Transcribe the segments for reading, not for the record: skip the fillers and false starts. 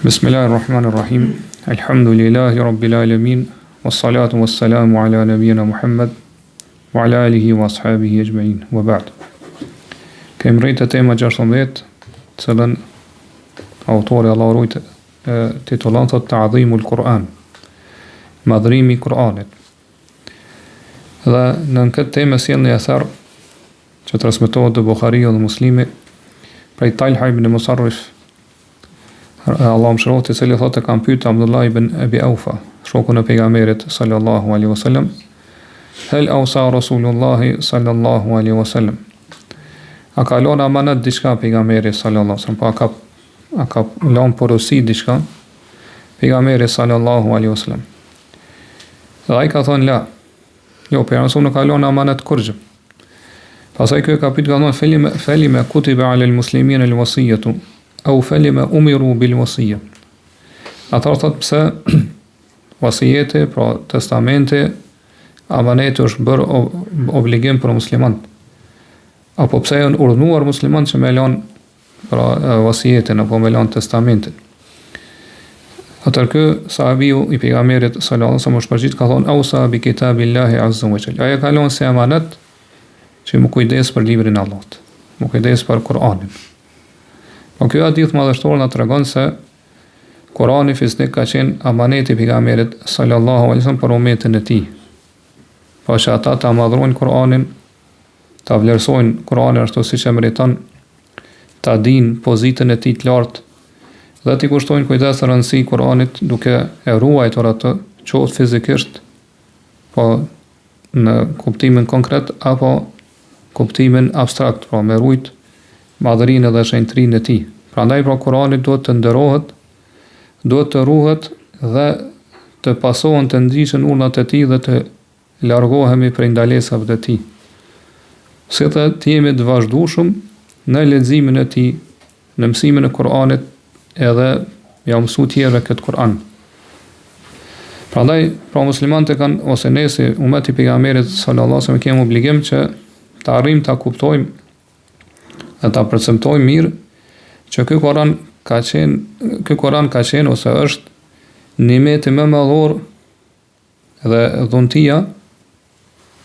Bismillahirrahmanirrahim. Elhamdulillahi Rabbil Alamin. Wassalatu wassalamu ala nabiyina Muhammad wa ala alihi wa ashabihi ajma'in. Wa ba'd. Kemi mrri te tema 16, të cilën autori Allahu e rujt e titullon thot Ta'dhimul Kur'an. Madhrimi i Kur'anit. Dhe në këtë temë sjell një ether që transmetohet te Buhariu dhe Muslimi prej Talha ibn Musarrif Allahu e mëshiroftë, i cili thotë kam pyetur Abdullah ibn Abi Aufa, shokun e pejgamberit sallallahu alaihi wasallam, hel ausa Rasulullah sallallahu alaihi wasallam. A ka lënë amanet diçka pejgamberi sallallahu alaihi wasallam, po a ka a ka lënë porosi diçka pejgamberi sallallahu alaihi wasallam. Dhe ai ka thonë la, Jo, pejgamberi nuk ka lënë amanet kurrgjë. Pastaj ky e ka pyet ka thënë felime felime kutiba ala al muslimin al wasiyatu au felime umiru bil wasiyya. Atëherë thot pse vasijeti, pra testamenti, amaneti është bërë obligim për muslimanët. Apo pse janë urdhëruar muslimanët që me lënë pra vasijetin apo me lënë testamentin. Atëherë ky sahabiu i pejgamberit sallallahu alaihi wasallam është përgjigj ka thonë ausa bi kitabillahi azza wa jalla. Ai e ka lënë si amanet që m'u kujdes për librin e Allahut, m'u kujdes për Kur'anin. Po ky hadith madhështor na tregon se Kur'ani fisnik ka qenë amaneti i pejgamberit sallallahu alaihi wasallam për umetin e tij. Po që ata ta madhrojnë Kur'anin, ta vlerësojnë Kur'anin ashtu siç e meriton, ta dinë pozitën e tij të lartë dhe t'i kushtojnë kujdes e rëndësi Kur'anit duke e ruajtur atë qoftë fizikisht, po në kuptimin konkret apo kuptimin abstrakt, pra me rujt madhërinë dhe shenjtërinë e tij. Prandaj pra Kur'ani duhet të nderohet, duhet të ruhet dhe të pasohen të ndiqen urdhrat e tij dhe të largohemi prej ndalesave të tij, si dhe të jemi të vazhdueshëm në leximin e tij, në mësimin e Kur'anit edhe me jau mësu tjerëve këtë Kur'an. Prandaj, pra muslimanët e kanë ose ne si umet i pejgamberit sallallahu alajhi wasallam kemi obligim që të arrijmë ta kuptojmë dhe ta perceptojmë mirë që ky Kur'an ka qenë ky Kur'an ka qenë ose është nimeti më madhor Dhe dhuntia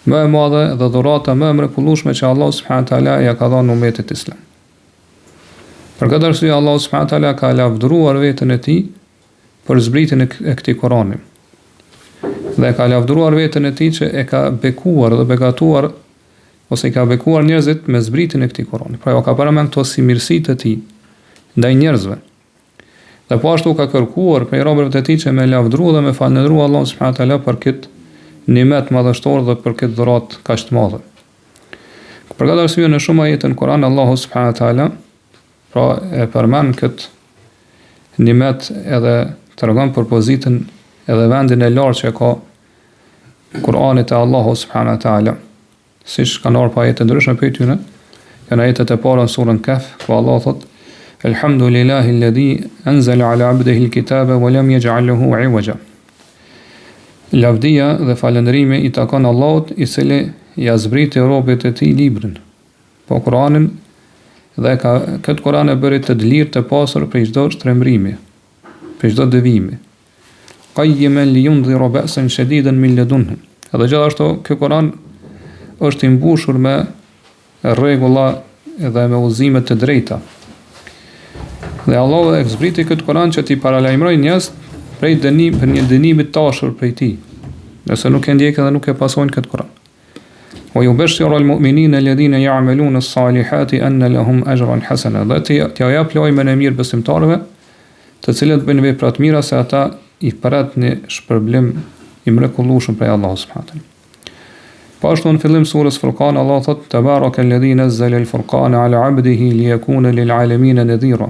më e madhe dhe dhurata më e mrekullueshme që Allahu subhanahu wa taala ja ka dhënë umetit islam. Për këtë arsye Allahu subhanahu wa taala ka lavdëruar veten e tij për zbritjen e këtij Kurani. Dhe ka lavdëruar veten e tij që e ka bekuar dhe begatuar ose i ka bekuar njerëzit me zbritjen e këtij Kurani. Pra ja ka përmend këto si mirësi të tij ndaj njerëzve. Dhe po ashtu ka kërkuar prej robërve të tij që me lavdëru dhe me falënderu Allahun subhanahu teala për këtë nimet madhështor dhe për këtë dhuratë kaq të madhe. Për këtë arsye në shumë ajete në Kur'an Allahu subhanahu teala pra e përmend këtë nimet edhe tregon për pozitën edhe vendin e lartë që ka Kur'ani te Allahu subhanahu teala. Siç kanë ardhur ajete të ndryshme prej tyre, janë ajetet e para në surën Kehf, ku Allahu thotë: Elhamdulillahi alladhi anzala ala abdihi alkitaba wa lam yaj'al lahu iwaja. Lavdia dhe falënderimi i takon Allahut, i cili ia zbriti robit të tij librin, po Kur'anin, dhe ka këtë Kur'an e bëri të dlirë të pastër prej çdo shtrembërimi, prej çdo devijimi. Qayyiman liyundhira ba'san shadidan min ladunhu. Edhe gjithashtu ky Kur'an është i mbushur me rregulla dhe me udhëzime të drejta. Dhe Allahu e zbriti këtë Kur'an që t'i paralajmërojë njerëz prej dënim, për një dënimi të ashpër prej tij, nëse nuk e ndjekin dhe nuk e pasojnë këtë Kur'an. Wa yubashshiru al-mu'minina alladhina ya'maluna as-salihati anna lahum ajran hasana. Dhe t'ia jap lajmin e mirë besimtarëve, të cilët bëjnë vepra të mira se ata i pret një shpërblim i mrekullueshëm prej Allahut subhanahu teala. Po ashtu në fillim surës Furqan Allahu thotë tebaraka alladhi nazzala al-furqana ala 'abdihi liyakuna lil 'alamin nadhira.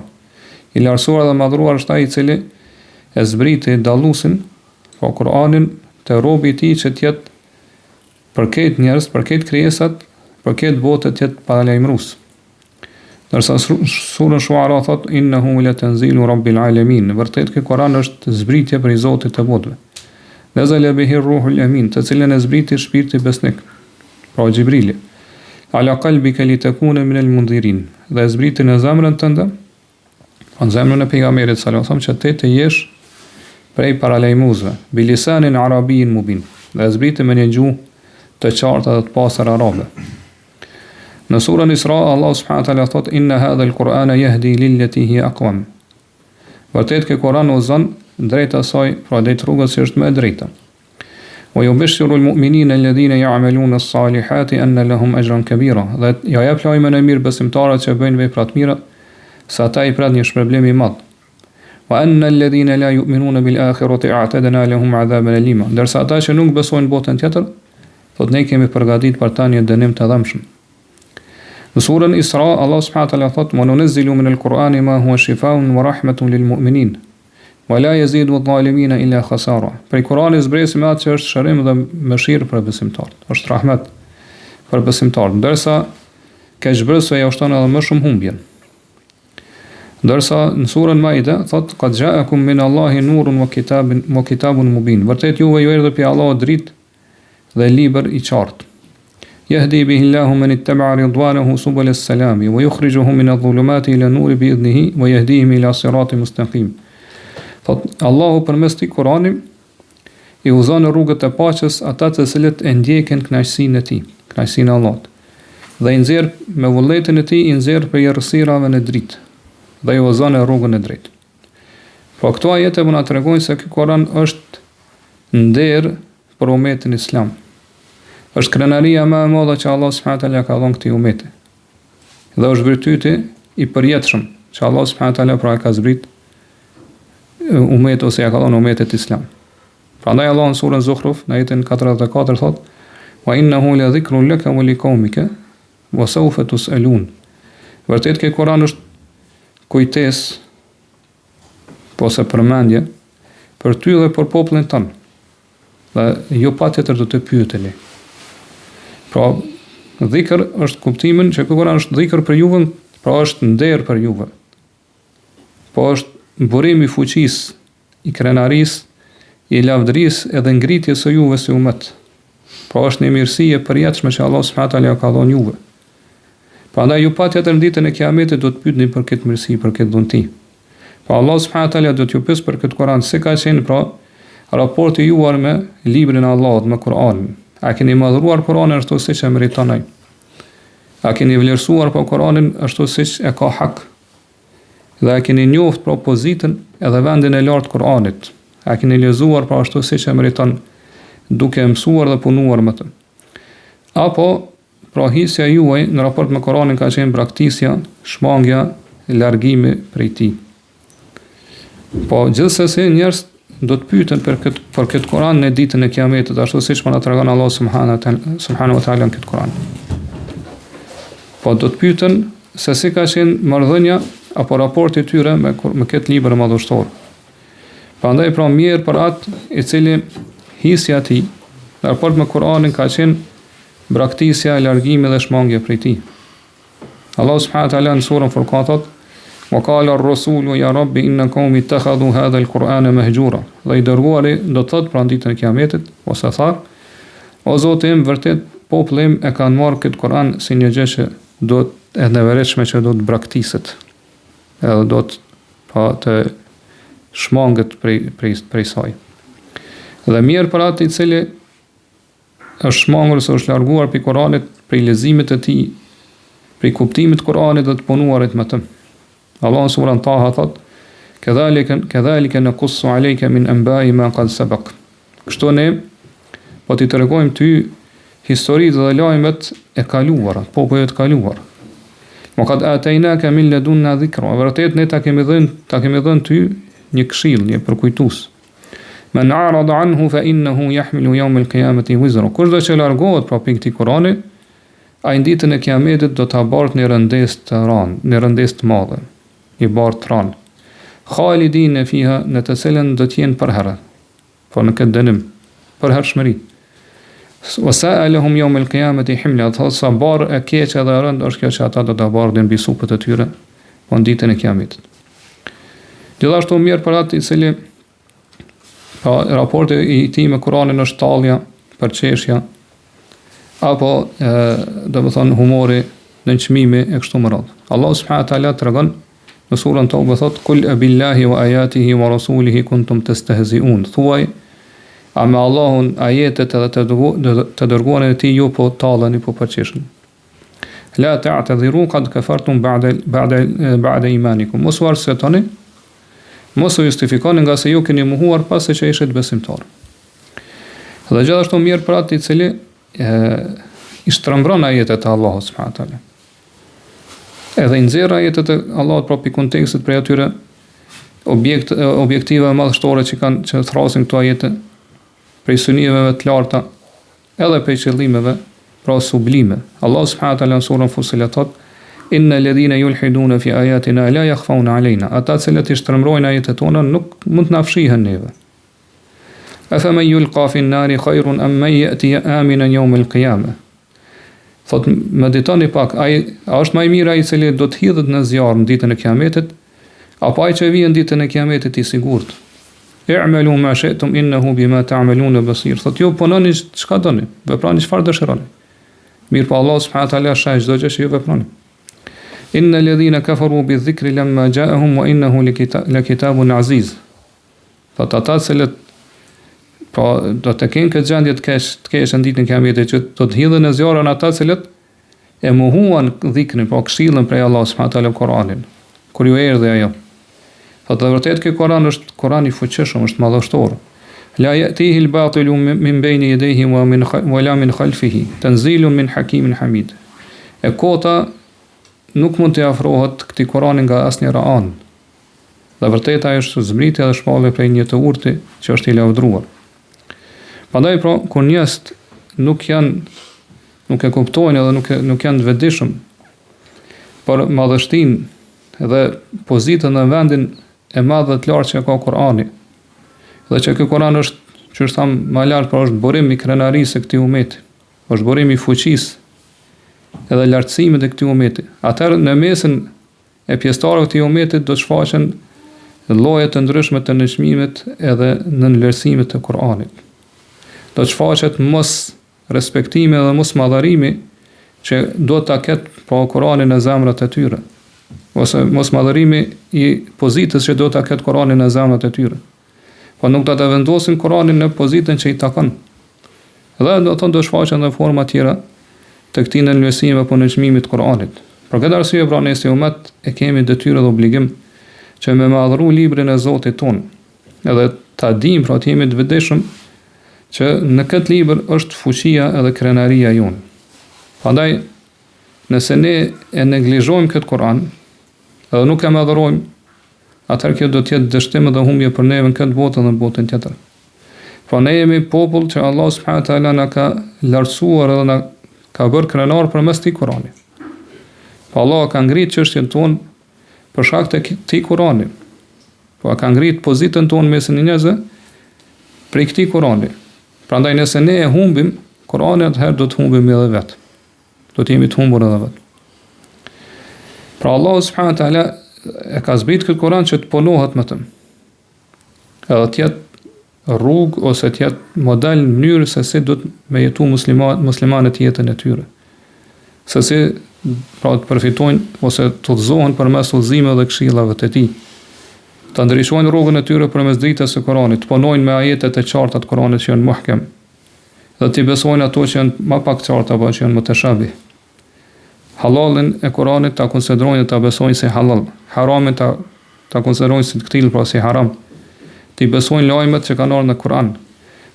I lartësuar dhe madhëruar është ai i cili e zbriti dalluesin, po Kur'anin te robi i tij që të jetë për krejt njerëz, për krejt krijesat, për krejt botën të jetë paralajmërues. Ndërsa surën Shuara thot innehu le tenzilu rabbil alamin, vërtet ky Kur'an është zbritje prej Zotit të botëve. Nazala bihi ruhul amin, të cilën e zbriti shpirti besnik, pra Xhibrili. Ala qalbika litakuna min al-mundhirin, dhe e zbriti në zemrën tënde. Po në zemrën e pejgamberit sallallahu alajhi wasallam që ti të jesh prej paralajmëruesve, bi lisanin arabijin mubin, dhe e zbriti me një gjuhë të qartë dhe të pastër arabe. Në surën Isra Allah subhanahu wa taala thotë inna hadha al-Qur'ana yahdi lillati hiya aqwam. Vërtet ky Kur'an udhëzon drejt asaj, pra drejt rrugës që është më e drejta. Wa yubashshiru al-mu'minina alladhina ya'maluna as-salihati anna lahum ajran kabira. Dhe ja jep lajmin e mirë besimtarëve që bëjnë vepra të mira, se ata i pret një shpërblim i madh. Wa anna alladhina la yu'minuna bil akhirati a'tadna lahum 'adhaban alima. Ndërsa ata që nuk besojnë botën tjetër, thotë ne kemi përgatitur për ta një dënim të dhembshëm. Në surën Isra, Allah subhanahu wa taala thotë: "Wa nunazzilu min al-Qur'ani ma huwa shifaa'un wa rahmatun lil mu'minin." Wa la yazidu adh-dhalimina illa khasara. Prej Kuranit zbresim atë që është shërim dhe mëshirë për besimtarët. Është rahmet për besimtarët, ndërsa keqbërësve ja shton edhe më shumë humbjen. Ndërsa në surën Maide thotë qad ja'akum min Allahi nurun wa kitabun wa kitabun mubin. Vërtet juve ju erdhi prej Allahut dritë dhe libër i qartë. Yahdi bihi Allahu men ittaba'a ridwanahu subul as-salam wa yukhrijuhum min adh-dhulumati ila an-nuri bi idhnihi wa yahdihim ila siratin mustaqim. Thot Allahu përmes këtij Kurani i udhëzon në rrugët e paqes ata të cilët e ndjekin kënaqësinë e tij, kënaqësinë e Allahut. Dhe i nxjerr me vullnetin e tij i nxjerr prej errësirave në dritë dhe i udhëzon në rrugën e drejtë. Po këto ajete po na tregojnë se ky Kur'an është nder për umetin islam. Është krenaria më e madhe që Allah subhanahu taala ka dhënë këtij umeti. Dhe është virtyti i përjetshëm që Allah subhanahu taala pra e ka zbrit umet ose ja ka dhënë umetit islam. Prandaj Allah në surën Zukhruf në ajetin 44 thotë: "Wa innahu la dhikrun laka wa liqaumika wa sawfa tus'alun." Vërtet ky Kur'an është kujtesë ose përmendje për ty dhe për popullin tënd. Dhe ju patjetër do të pyeteni. Pra, dhikr është kuptimin që ky Kur'an është dhikr për juve, pra është nder për juve. Po është burim i fuqisë, i krenarisë, i lavdërisë edhe ngritjes së juve si umet. Pra është një mirësi e përjetshme që Allah subhanahu taala ka dhënë juve. Prandaj ju patjetër në ditën e Kiametit do të pyetni për këtë mirësi, për këtë dhunti. Pra Allah subhanahu taala do t'ju pyesë për këtë Kur'an, si ka qenë pra raporti juaj me librin e Allahut, me Kur'anin. A keni madhëruar Kur'anin ashtu siç e meriton ai? A keni vlerësuar po Kur'anin ashtu siç e ka hak? Dhe a keni njoft pra pozitën edhe vendin e lartë Kur'anit? A keni lexuar pra ashtu siç e meriton duke e mësuar dhe punuar me të? Apo Pra hisja juaj në raport me Kur'anin ka qenë braktisja, shmangia, largimi prej tij. Po gjithsesi njerëz do të pyeten për këtë për këtë Kur'an në ditën e Kiametit, ashtu siç po na tregon Allahu subhanahu wa subhanahu wa taala në këtë Kur'an. Po do të pyeten se si ka qenë marrëdhënia apo raporti i tyre me me këtë libër madhështor. Prandaj pra mjerë për atë i cili hisja e tij në raport me Kur'anin ka qenë braktisja, largimi dhe shmangia prej tij. Allahu subhanahu wa taala në surën Furqan thotë: "Wa qala ar-rasulu ya rabbi inna qaumi ittakhadhu hadha al-Qur'ana mahjura." Dhe i dërguari do të thotë pra në ditën e Kiametit, ose tha: O Zoti im, vërtet populli im e kanë marrë këtë Kur'an si një gjë që do të e neveritshme që do të braktiset. Edhe do të pra të shmanget prej prej prej saj. Dhe mjerë për atë i cili është shmangur ose është larguar prej Kuranit, prej leximit të tij, prej kuptimit të Kuranit dhe të punuarit me të. Allah në surën Taha thot: "Kedhalika kedhalika naqussu alayka min anba'i ma qad sabaq." Kështu ne po t'i tregojmë ty historitë dhe lajmet e kaluara, popujve të kaluar. Wa qad ataynaka min ladunna dhikra. Vërtet ne ta kemi dhënë, ta kemi dhënë ty një këshill, një përkujtues. Men a'rada anhu fa innahu yahmilu yawm al-qiyamati wizra. Kushdo që largohet pra prej këtij Kurani, ai në ditën e Kiametit do ta bartë një rëndesë të rëndë, një rëndesë të madhe, një barrë të rëndë. Khalidin fiha, në të cilën do të jenë përherë. Po në këtë dënim, përhershmëri. Wa sa'a lahum yawm al-qiyamati himla, thotë sa barrë e keqe dhe e rëndë është kjo që ata do ta bartin mbi supet e tyre, po në ditën e Kiametit. Gjithashtu mjerë për atë i cili pra raporti i tij me Kur'anin është tallja, përqeshja apo e, domethënë humori, nënçmimi e kështu me radhë. Allah subhanahu wa taala tregon. Në surën Tauba thotë kul abillahi wa ayatihi wa rasulihi kuntum tastehziun. Thuaj a me Allahun ajetet edhe të, të dërguarin e tij ju po talleni po përqeshni. La ta'tadhiru qad kafartum ba'da ba'da ba'da imanikum. Mos u arsyetoni, mos u justifikoni ngase ju keni mohuar pasi që ishit besimtar. Dhe gjithashtu mjerë për atë i cili e, i shtrembron ajetet e Allahut subhanahu teala. Edhe i nxjerr ajetet e Allahut pra prej kontekstit prej atyre objekt objektivave madhështore që kanë që thrasin këto ajete prej synimeve të larta edhe prej qëllimeve, pra sublime. Allahu subhanahu wa taala në surën Fussilet thotë: Inna alladhina yulhiduna fi ayatina la yakhfauna alejna. Ata të cilët i shtrembrojnë ajetet tona nuk mund të na fshihen neve. Afa man yulqa fi an-nari khayrun am man ya'ti aminan yawm al-qiyamah. Thot meditoni pak, ai a është më i mirë ai i cili do të hidhet në zjarr në ditën e Kiametit, apo ai që vjen në ditën e Kiametit i sigurt? I'malu ma shi'tum innahu bima ta'maluna basir. Thot ju punoni çka doni, veproni çfarë dëshironi. Mirëpo Allah subhanahu wa taala sheh çdo gjë që ju veproni. Inna alladhina kafaru bi dhikri lamma ja'ahum wa innahu lakitabun aziz. Thot ata të cilët pra do të kenë këtë gjendje të keq, të keqe në ditën e Kiametit që do të hidhen në zjarr janë ata të cilët e mohuan dhikrin, pra këshillën prej Allahut subhanahu wa taala Kur'anin. Kur ju erdhi ajo. Thotë dhe vërtet ky Kur'an është Kur'an i fuqishëm, është madhështor. La ya'tihi al-batilu min bayni yadayhi wa min wa la min khalfihi, tanzilun min hakimin hamid. E kota nuk mund t'i afrohet këtij Kur'ani nga asnjëra anë. Dhe vërtet ai është zbritje dhe shpallje prej një të urti që është i lavdëruar. Prandaj pra, kur njerëzit nuk janë nuk e kuptojnë edhe nuk e, nuk janë të vetëdijshëm për madhështinë dhe pozitën dhe vendin e madh dhe të lartë që ka Kur'ani. Dhe që ky Kur'an është, qysh thamë më lart, pra është burim i krenarisë së këtij umeti. Është burim i fuqisë edhe lartësimit të këtij umeti. Atëherë në mesin e pjesëtarëve të umetit do të shfaqen lloje të ndryshme të nënçmimit edhe nënvlerësimit të Kur'anit. Do të shfaqet mosrespektimi dhe mosmadhërimi që do ta ketë pra Kur'ani në zemrat e tyre, ose mosmadhërimi i pozitës që do ta ketë Kur'ani në zemrat e tyre. Po nuk do ta vendosin Kur'anin në pozitën që i takon. Dhe do të thonë do shfaqen edhe forma tjera të këtij nënvlerësimi apo nënçmimit të Kur'anit. Për këtë arsye pra ne si umet e kemi detyrë dhe obligim që me madhëru librin e Zotit tonë, edhe ta dimë pra të jemi të vetëdijshëm që në këtë libër është fuqia edhe krenaria jonë. Prandaj nëse ne e neglizhojmë këtë Kur'an, edhe nuk e madhërojmë, atëherë kjo do të jetë dështim dhe humbje për neve në këtë botë dhe në botën tjetër. Pra ne jemi popull që Allah subhanahu wa taala na ka lartësuar edhe na ka bërë krenar përmes këtij Kurani. Po Allah ka ngrit çështjen tonë për shkak të këtij Kurani. Po ka ngrit pozitën tonë mesin e njerëzve prej këtij Kurani. Prandaj nëse ne e humbim Kuranin atëherë do të humbim edhe vetë. Do të jemi të humbur edhe vetë. Pra Allah subhanahu wa taala e ka zbrit këtë Kur'an që të punohet me të. Edhe të jetë rrugë ose të jetë model mënyrë se si duhet me jetu musliman, muslimanët jetën e tyre. Se si pra të përfitojnë ose të udhëzohen përmes udhëzimeve dhe këshillave të tij. Ta ndriçojnë rrugën e tyre përmes dritës së Kuranit, të punojnë me ajetet e qarta të Kuranit që janë muhkem, dhe t'i besojnë ato që janë më pak qarta apo që janë muteshabih. Hallallin e Kuranit ta konsiderojnë dhe ta besojnë si hallall, haramin ta ta konsiderojnë si të këtillë, pra si haram. T'i besojnë lajmet që kanë ardhur në Kur'an.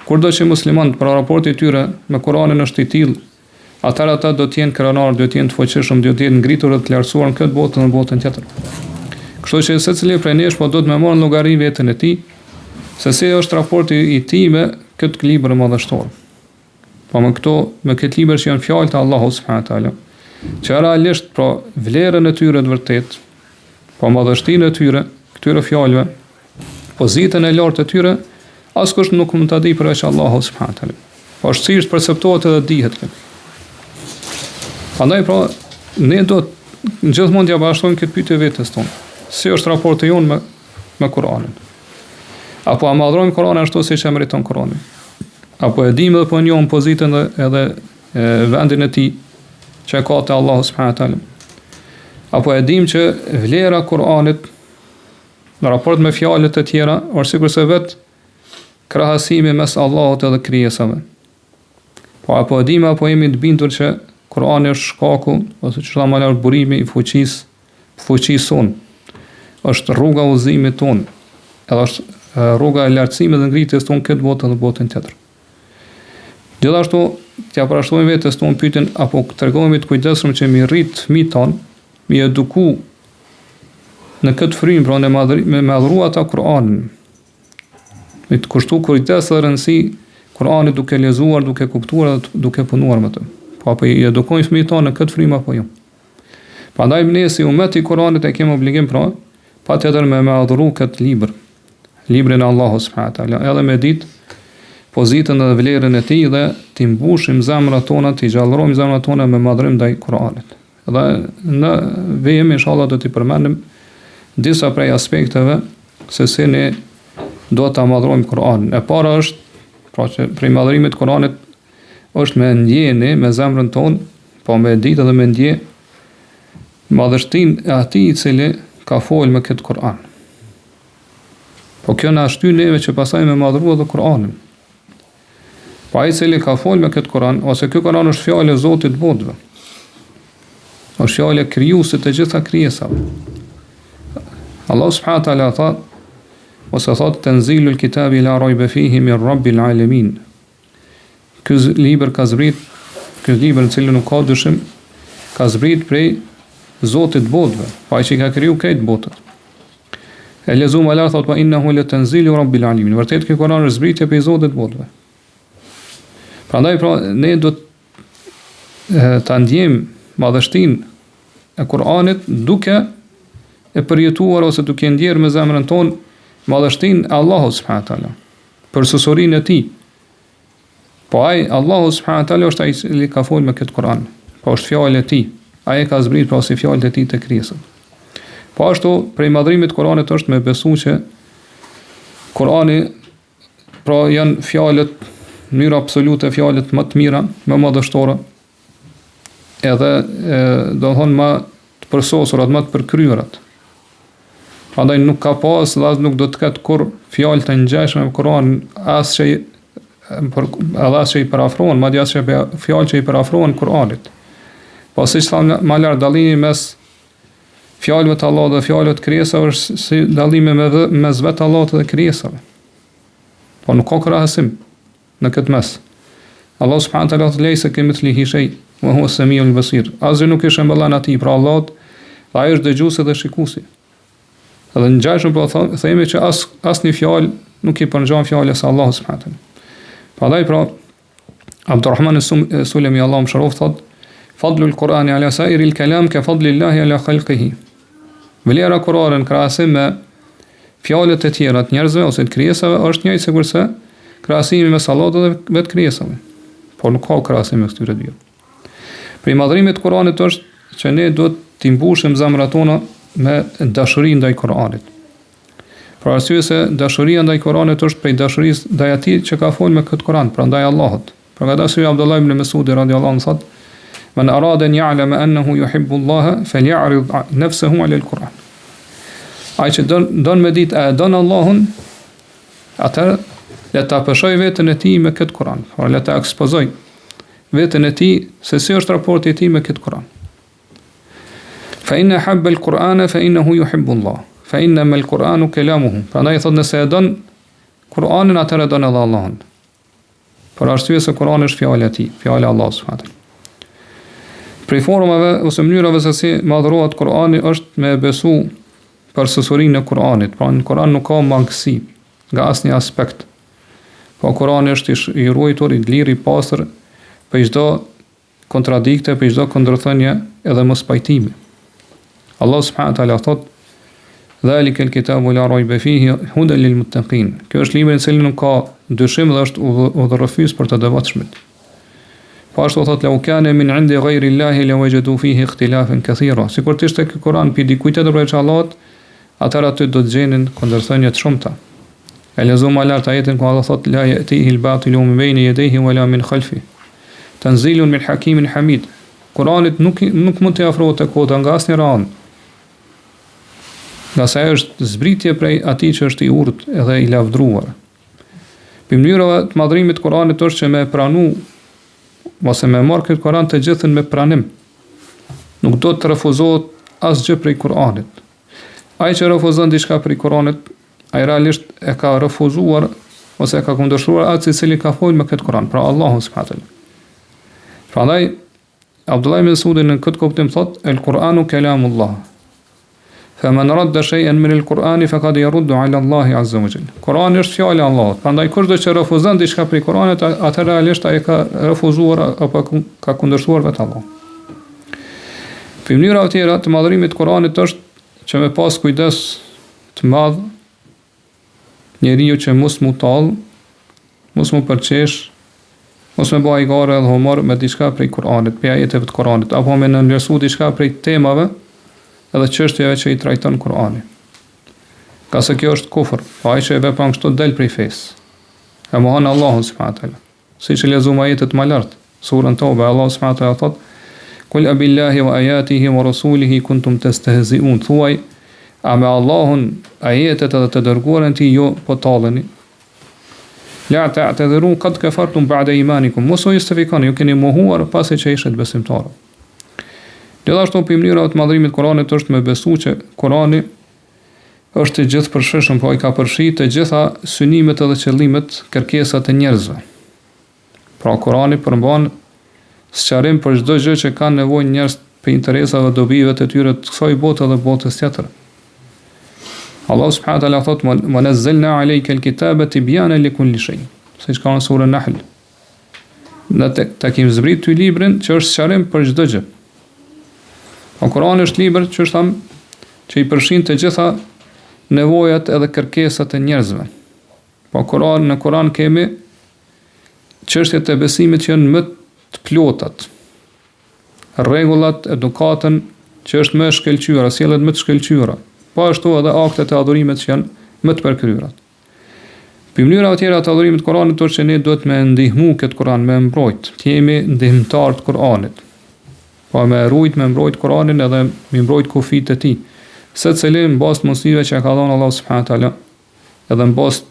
Kurdo që muslimanët, pra raporti i tyre me Kur'anin është i tillë, atëherë ata do të jenë krenarë, do të jenë të fuqishëm, do të jenë ngritur dhe të lartësuar në këtë botë dhe në botën tjetër. Kështu që secili prej nesh po duhet me marrë në llogari veten e tij, se si është raporti i tij me këtë libër madhështor. Po me këto, me këtë libër që janë fjalët e Allahut subhanahu teala, që realisht pra vlerën e tyre të vërtetë, po madhështinë e tyre, këtyre fjalëve, pozitën e lartë të tyre, askush nuk mund ta di përveç Allahut subhanahu teala. Po është thjesht perceptohet edhe dihet kjo. Prandaj pra ne do të gjithmonë t'ia bashkojmë këtë pyetje vetes tonë. Si është raporti jonë me me Kur'anin? Apo a madhrojmë Kur'anin ashtu siç e meriton Kur'ani? Apo e dimë dhe po e njohim pozitën dhe edhe e, vendin e tij që e ka te Allahu subhanahu teala? Apo e dim që vlera e Kur'anit në raport me fjalët e tjera, është sikurse vetë krahasimi mes Allahut edhe krijesave. Po apo e dim apo jemi të bindur që Kur'ani është shkaku ose që thamë më burimi i fuqisë, fuqisë sonë. Është rruga e udhëzimit tonë. Edhe është rruga e lartësimit dhe ngritjes tonë këtë botë dhe botën tjetër. Gjithashtu, t'ia parashtrojmë vetes tonë pyetjen apo tregohemi të kujdesshëm që mi rrit fëmijët tonë, mi eduku në këtë frymë, pra në madhri, me madhru ata Kur'anin. Me të kushtu kujdes dhe rëndësi Kur'anit duke lexuar, duke kuptuar dhe duke punuar me të. Po apo i edukojmë fëmijët tonë në këtë frymë apo jo. Prandaj ne si umet i Kur'anit e kemi obligim pra, patjetër me madhru këtë libër. Librin e Allahut subhanahu wa taala, edhe me ditë pozitën dhe vlerën e tij dhe t'i mbushim zemrat tona, t'i gjallërojmë zemrat tona me madhrim ndaj Kur'anit. Dhe në vijim inshallah do t'i përmendim disa prej aspekteve se si ne do ta madhrojmë Kur'anin. E para është, pra që prej madhrimit të Kur'anit është me ndje ne me zemrën tonë, po me ditë dhe me ndje madhështinë e atij i cili ka fol me këtë Kur'an. Po kjo na shtyn neve që pastaj me madhru edhe Kur'anin. Po ai i cili ka fol me këtë Kur'an, ose ky Kur'an është fjalë e Zotit të botëve. Është fjalë e krijuesit të gjitha krijesave. Allah subhanahu wa taala tha ose thot tenzilul kitabi la rajbe fihi min rabbil alamin. Ky libër ka zbrit, ky libër në cilin nuk ka dyshim, ka zbrit prej Zotit të botëve, po ai që i ka kriju krejt botët. E lexuam më lart thotë wa innahu latanzilu rabbil alamin. Vërtet ky Kur'an është zbritje prej Zotit të botëve. Prandaj pra ne do ta ndjejmë madhështinë e Kur'anit duke e përjetuar ose duke ndjerë me zemrën tonë madhështinë e Allahut subhanahu teala, përsosurinë e tij. Po ai Allahu subhanahu teala është ai i cili ka folur me këtë Kur'an. Po është fjalë e tij. Ai e ka zbrit pra si fjalë të tij te krijesat. Po ashtu prej madhrimit të Kur'anit është me besu që Kur'ani pra janë fjalët në mënyrë absolute fjalët më të mira, më madhështore, edhe e, do të thonë më të përsosurat, më të përkryerat. Prandaj nuk ka pas dhe as nuk do të ketë kurrë fjalë të ngjashme me Kur'anin, as që i për, edhe as që i përafrohen, madje as që fjalë që i përafrohen Kur'anit. Po siç thamë më lart dallimi mes fjalëve të Allahut dhe fjalëve të krijesave është si dallimi me mes vetë Allahut dhe krijesave. Po nuk ka krahasim në këtë mes. Allah subhanahu wa taala thotë lejse kemithlihi shej, wa huwa samiul basir. Asgjë nuk i shëmbëllen atij, pra Allahut, dhe ai është dëgjuesi dhe shikuesi. Dhe ngjashëm po themi që as asnjë fjalë nuk i përngjan fjalës së Allahut subhanahu wa taala. Prandaj pra Abdurrahman Sulemi Allahu e mëshiroftë thot Fadlul Kur'ani ala sairil kalam ka fadlillahi ala khalqihi. Vlera e Kur'anit në krahasim me fjalët e tjera të njerëzve ose të krijesave është njëjtë sikurse krahasimi mes Allahut dhe vetë krijesave. Por nuk ka krahasim mes këtyre dy. Prej madhrimit të Kur'anit është që ne duhet t'i mbushim zemrat tona me dashuri ndaj Kur'anit. Për arsye se dashuria ndaj Kur'anit është prej dashurisë ndaj atij që ka folë me këtë Kur'an, pra ndaj Allahut. Për këtë arsye Abdullah ibn Mesudi radiallahu anhu thotë: "Men arada an ya'lama annahu yuhibbu Allah, faly'rid nafsahu 'ala al-Quran." Ai që don don me ditë a e don Allahun, atëherë le ta peshojë veten e tij me këtë Kur'an, pra le ta ekspozojë veten e tij se si është raporti i tij me këtë Kur'an. Fa in ahabba al-Qur'ana fa innahu yuhibbu Allah. Fa innama al-Qur'anu kalamuhu. Prandaj thotë nëse e don Kur'anin atëherë e don edhe Allahun. Për arsye se Kur'ani është fjala e tij, fjala e Allahut subhanahu teala. Prej formave ose mënyrave se si madhërohet Kur'ani është me besu përsosurinë e Kur'anit. Pra në Kur'an nuk ka mangësi nga asnjë aspekt. Po Kur'ani është i ruajtur, i lirë, i pastër prej çdo kontradikte, prej çdo kundërthënie edhe mospajtimi. Allah subhanahu wa taala thot: "Dhalika al-kitabu la rayba fihi hudan lil muttaqin." Kjo është libri në cilin nuk ka dyshim dhe është udhërrëfyes për të devotshmit. Po ashtu thot: "Law kana min 'indi ghayri Allahi la wajadu fihi ikhtilafan kathira." Sikur të ishte ky Kur'an prej dikujt tjetër përveç Allahut, atëherë aty do të gjenin kundërthënie të shumta. E lexuam më lart ajetin ku Allah thot: "La ya'tihi al-batilu min bayni yadayhi wala min khalfihi." Tanzilun min hakimin hamid. Kur'anit nuk nuk mund t'i afrohet e kota nga asnjëra anë. Ngase ajo është zbritje prej atij që është i urtë edhe i lavdruar. Prej mënyrave të madhrimit të Kur'anit është që me pranu ose me marrë këtë Kur'an të gjithën me pranim. Nuk do të refuzohet asgjë prej Kur'anit. Ai që refuzon diçka prej Kur'anit, ai realisht e ka refuzuar ose e ka kundërshtuar atë i cili ka folë me këtë Kur'an, pra Allahu subhanahu wa taala. Prandaj Abdullah ibn Mesudi në këtë kuptim thot El Kur'anu kelamullah. Fa man radda shay'an min al-Qur'ani faqad yaruddu 'ala Allahi 'azza wa jalla. Kur'ani është fjala e Allahut. Prandaj kushdo që refuzon diçka prej Kur'anit, atë realisht ai ka refuzuar apo ka kundërshtuar vetë Allahun. Prej mënyrave tjera të madhërimit të Kur'anit është që me pas kujdes të madh njeriu që mos mu tall, mos mu përqesh, mos me ba hajgare edhe humor me diçka prej Kur'anit, prej ajeteve të Kur'anit, apo me nënvlerësu diçka prej temave edhe çështjeve që i trajton Kur'ani. Ngase kjo është kufër, po ai që e vepron kështu del prej fesë. E mohon Allahun subhanahu wa taala. Siç i lexuam ajetet më lart, surën Tobe, Allahu subhanahu wa taala thotë: "Kul abillahi wa ayatihi wa rasulihi kuntum tastehzi'un." Thuaj, a me Allahun, ajetet edhe të dërguarin e tij ju po talleni? La ta'tadhiru qad kafartum ba'da imanikum. Mos u justifikoni, ju keni mohuar pasi që ishit besimtarë. Gjithashtu prej mënyrave të madhërimit të Kuranit është me besu që Kurani është i gjithëpërfshishëm, po i ka përfshi të gjitha synimet edhe qëllimet, kërkesat e njerëzve. Pra Kurani përmban sqarim për çdo gjë që kanë nevojë njerëzit për interesave dhe dobive të tyre të kësaj bote dhe botës tjetër. Allahu subhanahu wa taala thotë: "Wa nazzalna alayka al-kitaba tibyanan li kulli shay." Siç ka në surën Nahl. Ne të, ta kemi zbrit ty librin që është sqarim për çdo gjë. Po Kurani është libër që është thamë që i përfshin të gjitha nevojat edhe kërkesat e njerëzve. Po Kur'an në Kur'an kemi çështjet e besimit që janë më të plotat. Rregullat, edukatën që është më e shkëlqyera, sjelljet më të shkëlqyera. Po ashtu edhe aktet e adhurimit që janë më të përkryera. Prej mënyrave tjera të adhurimit të Kuranit është që ne duhet me ndihmu këtë Kuran, me mbrojt, të jemi ndihmëtar të Kuranit. Po me rujt, me mbrojt Kuranin edhe me mbrojt kufijtë e tij. Secili në bazë të mundësive që ka dhënë Allahu subhanahu teala, edhe në bazë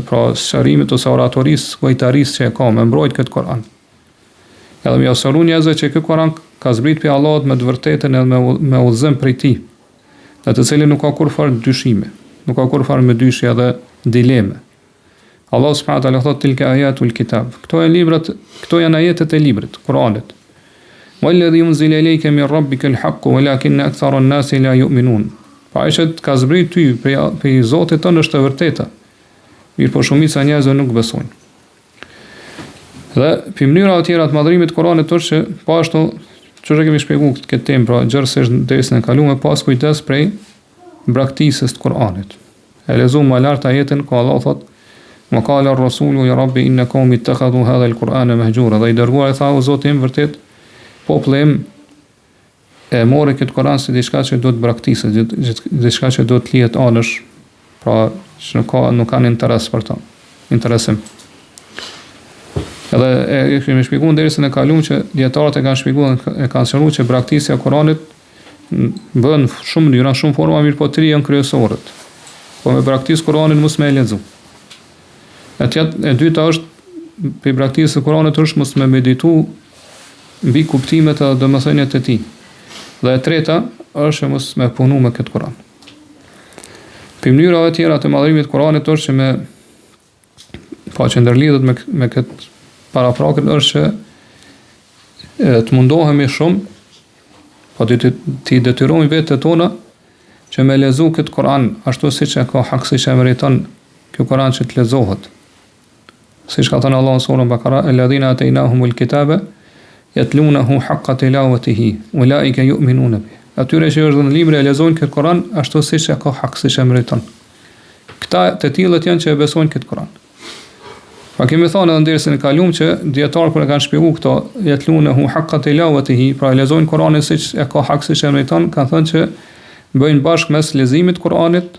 pra sqarimit ose oratorisë, gojtarisë që e ka, me mbrojt këtë Kuran. Edhe me jau sqaru njerëzve që ky Kuran ka zbrit prej Allahut me të vërtetën edhe me, me udhëzim prej tij. në të cilin nuk ka kurrfarë dyshimi, nuk ka kurrfarë mëdyshje dhe dileme. Allah subhanahu wa taala thotë tilka ayatul kitab. Këto janë librat, këto janë ajetet e librit, Kuranit. Walladhi unzila ilayka min rabbika al-haqq walakin akthara an-nasi la yu'minun. Po ai që të ka zbrit ty prej prej Zotit tënd është e vërteta. Mirëpo shumica e njerëzve nuk besojnë. Dhe prej mënyrave tjera të madhërimit të Kuranit është që po ashtu që e kemi shpjeguar këtë, këtë temë, pra gjerësisht në dersin e kaluar, pas kujdes prej braktisjes të Kuranit. E lexuam më lart ajetin ku Allah thot Wa qala ar-rasulu ya rabbi inna qaumi ittakhadhu hadha al-Qur'ana mahjura. Dhe i dërguari tha o Zoti im vërtet populli im e mori këtë Kur'an si diçka që duhet braktiset, diçka që duhet të lihet anësh, pra që nuk ka nuk kanë interes për të, interesim. Edhe e, e kemi shpjeguar në dersin e kaluar që dijetarët e kanë shpjeguar e kanë sqaruar që braktisja e Kuranit bën shumë mënyra, shumë forma, mirëpo tri janë kryesoret. Po me braktis Kuranin mos me e lexu. E tjetë, e dyta është prej braktisjes së Kuranit është mos me meditu mbi kuptimet edhe domethëniet e tij. Dhe e treta është që mos me punu me këtë Kur'an. Prej mënyrave tjera të madhërimit të Kuranit është që me pa që ndërlidhet me me këtë parapraken është që e, të mundohemi shumë po të t'i detyrojmë vetet tona që me lexu këtë Kur'an ashtu siç e ka hak siç e meriton ky Kur'an që të lexohet. Siç ka thënë Allahu në surën Bakara, "Alladhina atainahumul kitaba yatlunahu haqqa tilawatihi, ulaika yu'minuna bih." Atyre që është dhënë libri e lexojnë këtë Kur'an ashtu siç e ka hak, siç e meriton. Këta të tillët janë që e besojnë këtë Kur'an. Pa kemi thënë edhe në dersin e kaluar që dijetarët kur e kanë shpjeguar këto yatlunahu haqqa tilawatihi, pra e lexojnë Kur'anin siç e ka hak, siç e meriton, kanë thënë që bëjnë bashkë mes leximit të Kur'anit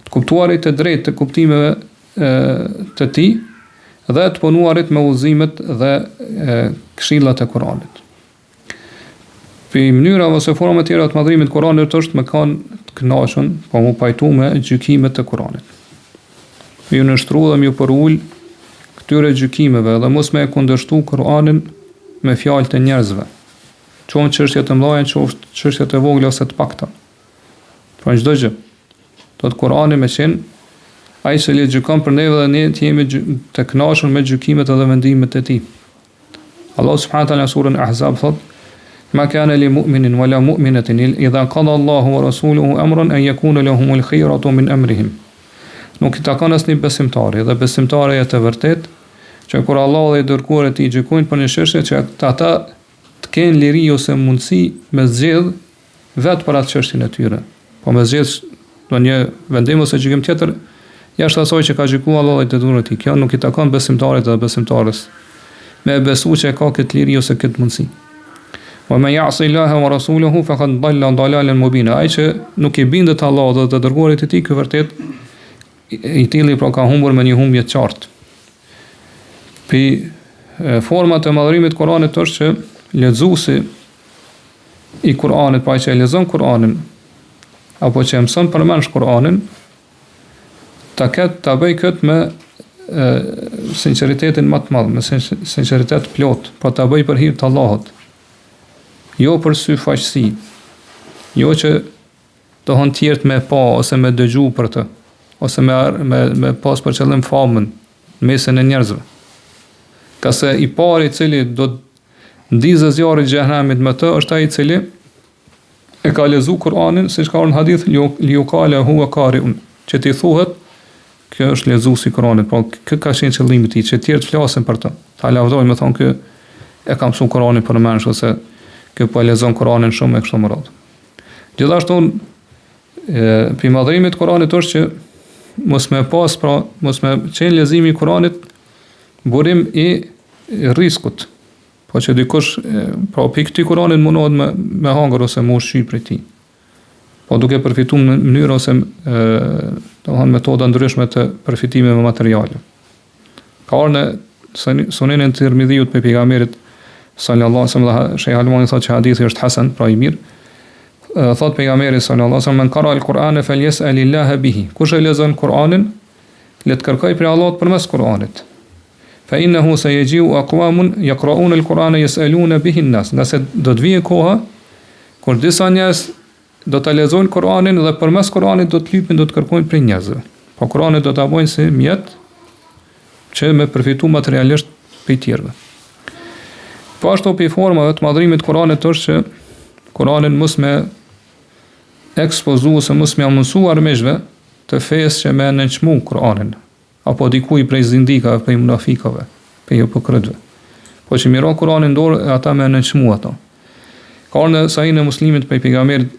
të kuptuarit të drejtë të kuptimeve të tij dhe të punuarit me udhëzimet dhe këshillat e Kuranit. Prej mënyrave ose formave tjera të madhrimit të Kuranit është me kanë të kënaqun, po mu pajtu me gjykimet e Kuranit. Me ju nënshtru dhe me ju përul këtyre gjykimeve dhe mos me e kundërshtu Kuranin me fjalët e njerëzve. Qoftë çështje të mëdha, qoftë çështje të vogla ose të pakta. Pra në çdo gjë. Do të Kurani me qenë ai që gjykon për neve dhe ne të jemi të kënaqur me gjykimet edhe vendimet e tij. Allahu subhanahu wa taala në surën Ahzab thot: "Ma kana li mu'minin wa la mu'minatin idha qada Allahu wa rasuluhu amran an yakuna lahumul khiyaratu min amrihim." Nuk i takon asnjë besimtari dhe besimtareje të vërtet që kur Allahu dhe i dërguari i tij gjykojnë për një çështje që ata të kenë liri ose mundësi me zgjedh vetë për atë çështjen e tyre, po me zgjedh ndonjë vendim ose gjykim tjetër jashtë asaj që ka gjykuar Allahu dhe i dërguari i tij. Kjo nuk i takon besimtarit dhe besimtares me e besu që e ka këtë liri ose këtë mundësi. Wa men ya'si Allaha wa rasulahu faqad dhalla dhalalan mubina. Ai që nuk i bindet Allahut dhe të dërguarit të tij, ky vërtet i tilli pra ka humbur me një humbje të qartë. Pi format e madhrimit të Kuranit është që lexuesi i Kur'anit, pra ai që e lexon Kur'anin apo që e mëson përmendsh Kur'anin, ta ketë ta bëj këtë me e, sinqeritetin më të madh, me sinqeritet të plot, pra ta bëj për hir të Allahut. Jo për syfaqësi. Jo që do thonë tjerët me pa ose me dëgju për të, ose me, me, me pas për qëllim famën në mesin e njerëzve. Ngase i pari i cili do të ndizë zjarri i xhehenemit me të, është ai i cili e ka lexu Kur'anin, siç ka ardhur në hadith, li jukale huwa kariun, që t'i thuhet, ky është lexuesi i Kur'anit, po ky ka qenë qëllimi i tij, që tjerët flasin për të. Ta lavdojnë, me thonë ky e ka mësuar Kur'anin përmendsh ose ky po e lexon Kur'anin shumë e kështu me radhë. Gjithashtu prej madhrimit të Kur'anit është që mos me pas pra mos me qenë leximi i Kur'anit burim i rriskut. Po që dikush pra prej këtij Kur'anit mundohet me me hangër ose me ushqy prej tij. Po duke përfituar në mënyrë ose domethënë metoda ndryshme të përfitimeve materiale. Ka ardhur në Sunenin e Tirmidhiut prej pejgamberit sallallahu alaihi wasallam dhe Shejh Albani thotë që hadithi është hasan, pra i mirë. Thotë pejgamberi sallallahu alaihi wasallam men qara al-Qur'ana falyas'alillaha bihi. Kush e lexon Kur'anin, le të kërkojë prej Allahut përmes Kur'anit. Fa innahu sayaji'u aqwamun yaqra'una al-Qur'ana yas'aluna bihi an-nas. Ngase do të vijë koha kur disa njerëz do ta lexojnë Kur'anin dhe përmes Kur'anit do të lypin, do të kërkojnë prej njerëzve. Po Kur'anin do ta bëjnë si mjet që me përfitu materialisht prej tjerëve. Po ashtu prej formave të madhrimit të Kur'anit është që Kur'anin mos me ekspozu ose mos me mundësu armiqve të fesë që me nënçmu Kur'anin. apo dikuj prej zindikave, prej munafikave, prej hipokritëve. Po që me i ra Kur'ani në dorë e ata me nënçmu ato. Ka ardhur në Sahihin e Muslimit prej pejgamberit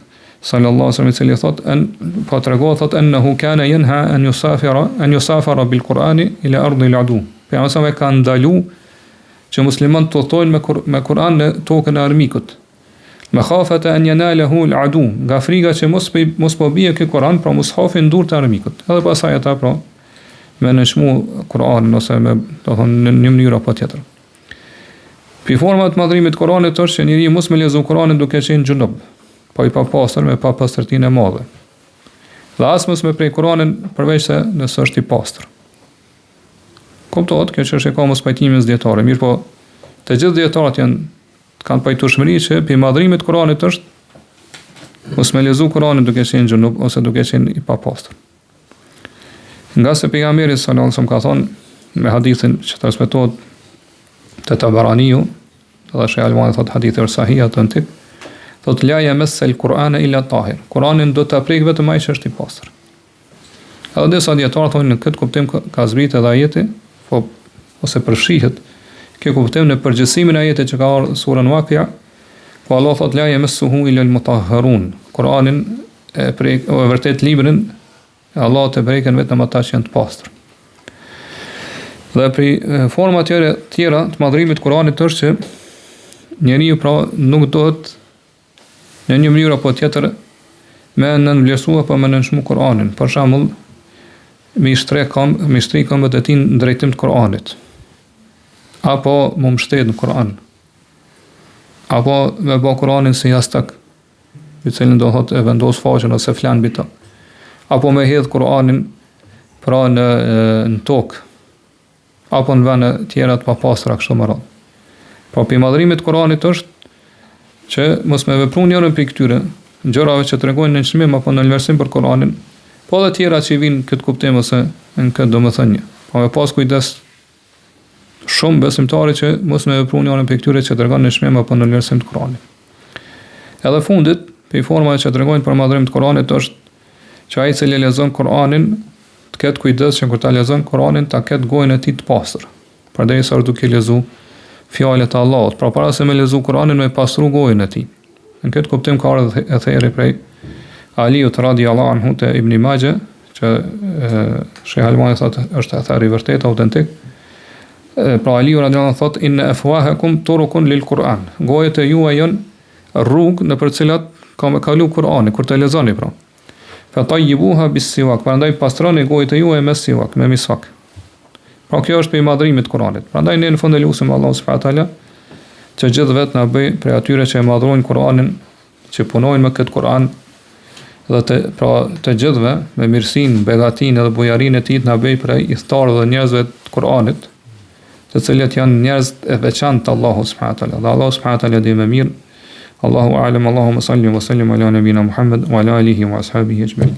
sallallahu alaihi wasallam i cili thot en po tregohet thot ennehu kana yanha an yusafira an yusafara bil Qur'ani ila ardi al adu. Pejgamberi ka ndalu që muslimanët të udhëtojnë me kur, me Kur'an në tokën e armikut. Mekhafete en jenalehu l'adu, nga friga që mos, mos po bie ky Kur'an, pra mushafi në durë të armikut. Edhe pastaj ata pra me nënçmu Kur'anin ose me, do thonë, në një mënyrë apo tjetër. Prej formave të madhrimit të Kur'anit është që njeriu mos me lexu Kur'anin duke qenë xhunub, po i papastër me papastërtinë e madhe. Dhe as mos me prek Kur'anin përveç se nëse është i pastër. Kuptohet, kjo çështje ka mospajtime mes dijetarëve, mirëpo të gjithë dijetarët janë Kanë pajtueshmëri që prej madhrimit të Kuranit është mos me lexu Kuranin duke qenë xhunub ose duke qenë i papastër. Ngase pejgamberi sallallahu alajhi wasallam ka thonë me hadithin që transmetohet te Tabaraniu, dhe Shejh Albani thotë hadithi është sahih autentik, thotë la yamassa al-Qur'ana illa tahir. Kuranin do ta prek vetëm ai që është i pastër. Edhe disa dijetarë thonë në këtë kuptim ka zbrit edhe ajeti, po ose përfshihet kjo kuptim në përgjithësimin e ajetit që ka ardhur në surën Wakia, ku Allah thotë la yamassuhu illa al-mutahharun. Kur'anin e prek, o e vërtet librin e Allahut e prekin vetëm ata që janë të pastër. Dhe prej forma tjera, tjera të madhrimit të Kur'anit është që njeriu pra nuk duhet në një mënyrë apo tjetër me nënvlerësu apo me nënçmu Kur'anin. Për shembull, me i shtri kam, me i shtri këmbët e tij në drejtim të Kur'anit. Apo mu mbështet në Kur'an. Apo me bë Kur'anin si jastëk, i cilin do thotë e vendos faqen ose flen mbi të. Apo me hedh Kur'anin pra në në tokë apo në vende tjera të papastra kështu me radhë. Pra prej madhërimit të Kur'anit është që mos me vepru njërën prej këtyre gjërave që tregojnë nënçmim apo nënvlerësim për Kur'anin, po edhe tjera që i vijnë në këtë kuptim ose në këtë domethënie. Po me pas kujdes shumë besimtari që mos me vepru njërën prej këtyre që tregon nënçmim apo nënvlerësim të Kur'anit. Edhe fundit, prej formave që tregojnë për madhërim të Kur'anit është që ai i cili lexon Kur'anin të ketë kujdes që kur ta lexon Kur'anin ta ketë gojën e tij të pastër. Përderisa është duke lexu fjalët e Allahut, pra para se me lexu Kur'anin me pastru gojën e tij. Në këtë kuptim ka ardhur etheri prej Aliut radiallahu anhu te Ibn Maxhe, që Sheh Albani thotë është ether i vërtetë autentik. Pra Aliu radiallahu anhu thotë inna afwahakum turukun lil Kur'an. Gojët e juaja janë rrugë nëpër të cilat ka me kalu Kur'ani kur të lexoni pra. Fa tayyibuha bis siwak. Prandaj pastroni gojët e juaja me siwak, me misvak. Pra kjo është prej madhërimit të Kur'anit. Prandaj ne në fund e lusim Allahun subhanahu teala që gjithëve të na bëj prej atyre që e madhrojnë Kur'anin, që punojnë me këtë Kur'an dhe të pra të gjithëve me mirësinë, begatinë dhe bujarinë e tij të na bëj prej ithtarëve dhe njerëzve të Kur'anit, të cilët janë njerëz e veçantë të Allahut subhanahu teala. Dhe Allahu subhanahu teala di më mirë. Allahu a'lam, Allahumma salli wa sallim ala nabina Muhammad wa ala alihi wa ashabihi ajma'in.